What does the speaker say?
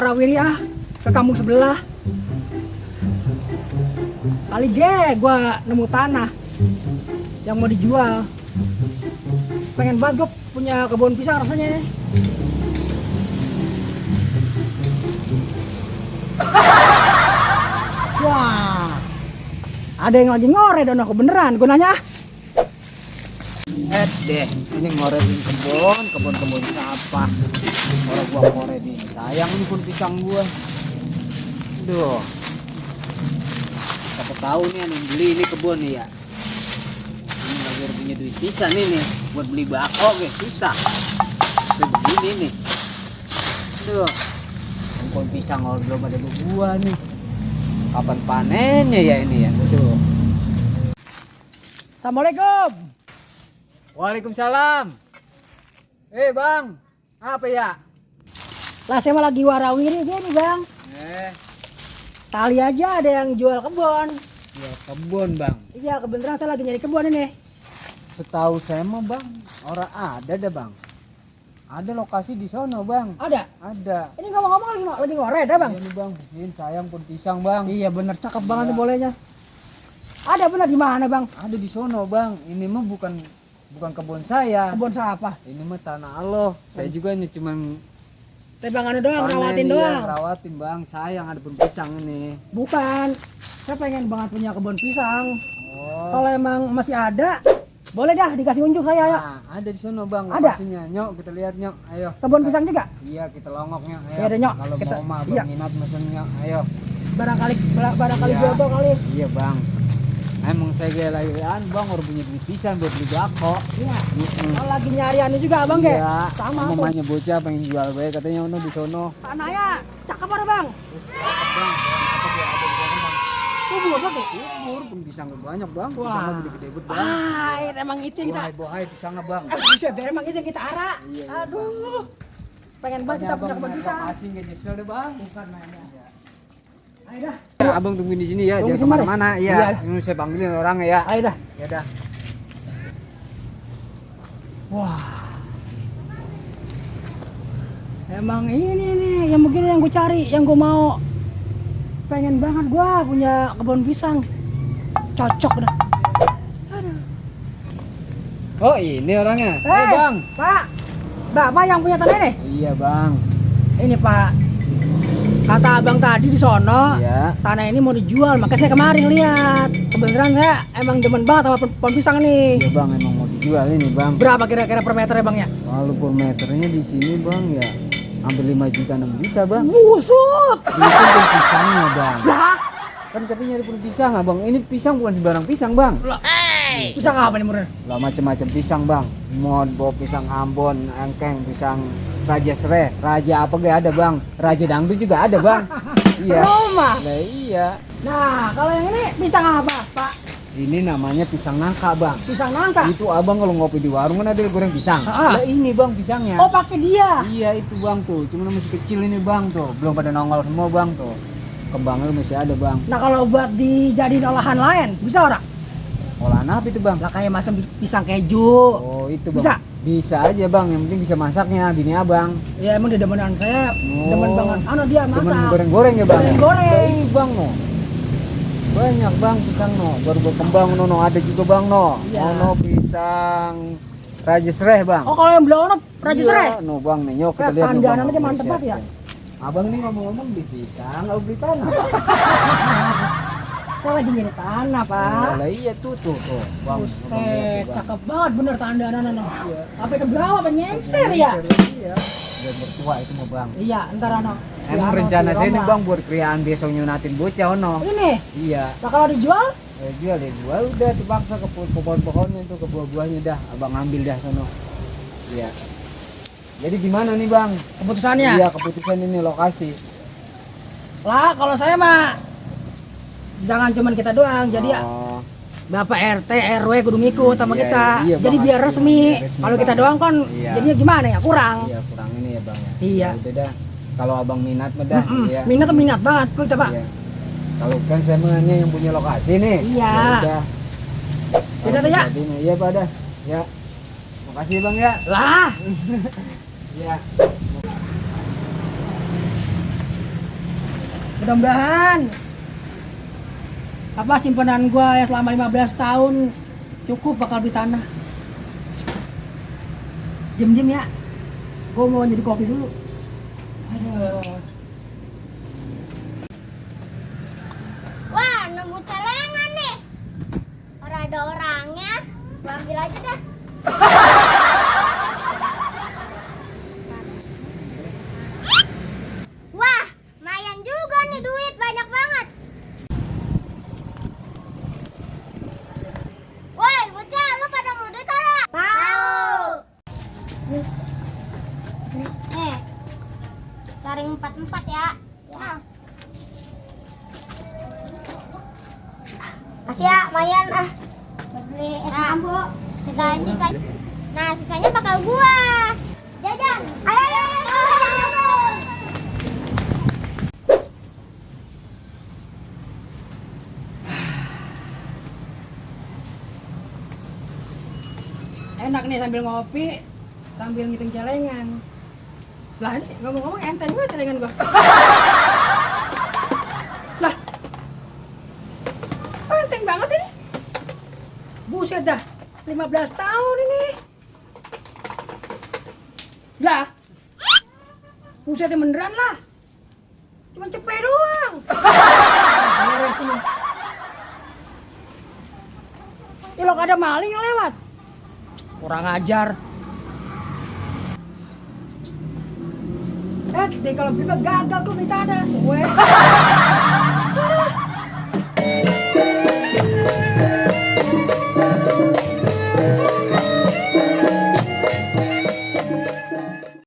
warawiri ke kampung sebelah. Kali gua nemu tanah yang mau dijual. Pengen banget gua punya kebun pisang rasanya nih. Wah, ada yang lagi ngore dan aku beneran. Gue nanya. Deh, ini ngorein kebun siapa? Orang gua ngore nih, sayang ini pun pisang gua. Aduh, siapa tahu nih yang beli ini kebun nih ya. Ini lagi punya duit bisa nih buat beli bako guys, susah. Begini nih. Aduh, kebun pisang orang belum ada buah nih. Kapan panennya ya ini ya? Aduh. Assalamualaikum. Waalaikumsalam. Bang, apa ya? Lah saya mah lagi warawiri gini bang. Kali aja ada yang jual kebun. Ya kebun bang. Iya kebenaran saya lagi nyari kebun ini. Setahu saya mah bang, orang ada dah bang. Ada lokasi di sono bang. Ada? Ada. Ini ngomong-ngomong lagi ngore dah bang. Ini bang, bikin sayang pun pisang bang. Iya bener cakep banget nih bolehnya. Ada bener di mana bang? Ada di sono bang. Ini mah bukan kebun saya. Kebun siapa? Ini mah tanah Allah. Saya juga ini cuman Tebangannya doang, panen, rawatin iya, doang. rawatin bang. Sayang ada pun pisang ini. Bukan. Saya pengen banget punya kebun pisang. Oh. Kalau emang masih ada, boleh dah dikasih unjuk saya ya. Nah, ada di sono bang. Ada? Lokasinya. Nyok kita lihat nyok. Ayo. Kebun pisang juga? Iya kita longok nyok. Ayo. Ya udah, Nyok. Kalau Kita- mau mah iya. bang minat mesen nyok. Ayo. Barangkali Iya. jodoh kali. Iya bang. Emang saya gaya lagian bang orang punya duit pisang buat beli bako. Iya. Kalau lagi nyari anu juga abang ke? Iya. Sama tuh. Mamanya bocah pengen jual gue katanya ono di sono. Tanahnya cakep apa bang? Terus cakep bang. Apa dia ada di sono bang? Subur banget. Subur pun pisang banyak bang. Wah. Pisangnya gede-gede banget bang. Emang itu yang kita. Bohai pisangnya bang. Buset, emang itu yang kita arah. Iya, iya, Aduh. Pengen banget kita punya kebun pisang. Kasih nggak nyesel deh bang. Bukan nanya. Ayo dah. Ya, abang tungguin di sini ya, Tunggu jangan di mana? kemana-mana. Iya. Iya, ini saya panggilin orangnya ya. Ayo dah. Ya dah. Wah. Emang ini nih yang begini yang gue cari, yang gue mau. Pengen banget gua punya kebun pisang. Cocok dah. Aduh. Oh ini orangnya. Bang. Pak. Bapak yang punya tanah ini? Iya bang. Ini Pak. Kata abang tadi di sono, Iya. tanah ini mau dijual, makanya saya kemarin lihat. Kebenaran saya emang demen banget sama pohon pisang nih. Iya bang, emang mau dijual ini bang. Berapa kira-kira per meter ya bang ya? Kalau per meternya di sini bang ya hampir 5 juta 6 juta bang. Busut. Itu pun pisangnya bang. Lah, Kan katanya ada pun pisang abang. Ini pisang bukan sembarang pisang bang. pisang apa nih murni? Lah macam-macam pisang bang. Mau pisang Ambon, engkeng, pisang Raja Sre, Raja apa gak ada bang. Raja Dangdut juga ada bang. Iya. Roma. Lah iya. Nah, kalau yang ini pisang apa, Pak? Ini namanya pisang nangka bang. Pisang nangka. Itu abang kalau ngopi di warung kan ada goreng pisang. Ah. Lah ini bang pisangnya. Oh, pakai dia. Iya itu bang tuh. Cuma masih kecil ini bang tuh. Belum pada nongol semua bang tuh. Kembangnya masih ada bang. Nah, kalau buat dijadiin olahan lain, bisa orang? Olahan apa itu bang? Lah kayak masam pisang keju. Oh itu bang. Bisa? Bisa aja bang. Yang penting bisa masaknya. Bini abang. Ya emang dia demenan saya, Oh. demen banget. Anu dia Temen masak. goreng-goreng ya bang. Goreng-goreng. Lah, ini bang no. Banyak bang pisang no. Baru berkembang no. Ada juga bang no. Iya. No pisang Raja Sreh bang. Oh, kalau yang belah Raja Iya, Sreh. no bang nih. Yuk kita Kayak lihat nih bang. tandanan aja mantep Siap, banget ya. siap. Abang ini ngomong-ngomong beli pisang, nggak beli tanah. Saya lagi nyari tanah, Pak. Lah iya tuh bang. Buset, cakep banget bener tandanan. Apa itu berapa penyengser ya? Iya. Udah mertua itu mah bang. Iya, ntar ano. Emang rencana saya ini bang buat kriaan besok nyunatin bocah ono. Ini, Iya. nah kalau dijual, Jual udah dipaksa ke pohon-pohonnya tuh ke buah-buahnya dah. Abang ambil dah sono. Iya. Jadi gimana nih bang? keputusannya. Iya keputusan ini lokasi. Lah, kalau saya mah jangan cuman kita doang, jadi ya Oh, Bapak RT, RW kudu ngikut sama Iya, kita. iya, Jadi Bang, biar pasti. resmi. Resmi, Kalau kita Bang. doang kan Iya. jadinya gimana ya? Kurang. iya kurang ini ya bang ya. Iya. Ya udah dah. Kalau abang minat mah dah. Iya. Minat tuh minat banget kita, Pak. Iya. Kalau kan saya mah ini yang punya lokasi nih. Iya. Ya udah. Yaudah tuh, ya. Jadi nih, iya Pak dah. Ya. Makasih Bang ya. Lah, Ya. Mudah-mudahan apa simpanan gua yang selama 15 tahun cukup bakal beli tanah. Diem ya, gua mau jadi kopi dulu. Aduh. Wah, nemu celengan nih. Orang ada orangnya, gua ambil aja dah. Wah, lumayan juga nih duit, banyak banget. Woi, bocah, lu pada mau duit ora? Mau. Nih, saring 4-4 ya. Nah. Masih ya, lumayan ah. Beli es Nah. mambo. Sisa. Nah, sisanya bakal gua. Jajan. Ayo, ayo, ayo, ayo, ayo. Enak nih sambil ngopi, sambil ngitung celengan. Lah ini ngomong-ngomong enteng gue celengan gua. Lah, enteng banget ini. Buset dah, 15 tahun ini. Lah, buset beneran lah. Cuma cepet doang. Beres ini. Ilok ada maling yang lewat. Kurang ajar. Deh kalau gitu gagal tuh beli tanah. Suwe.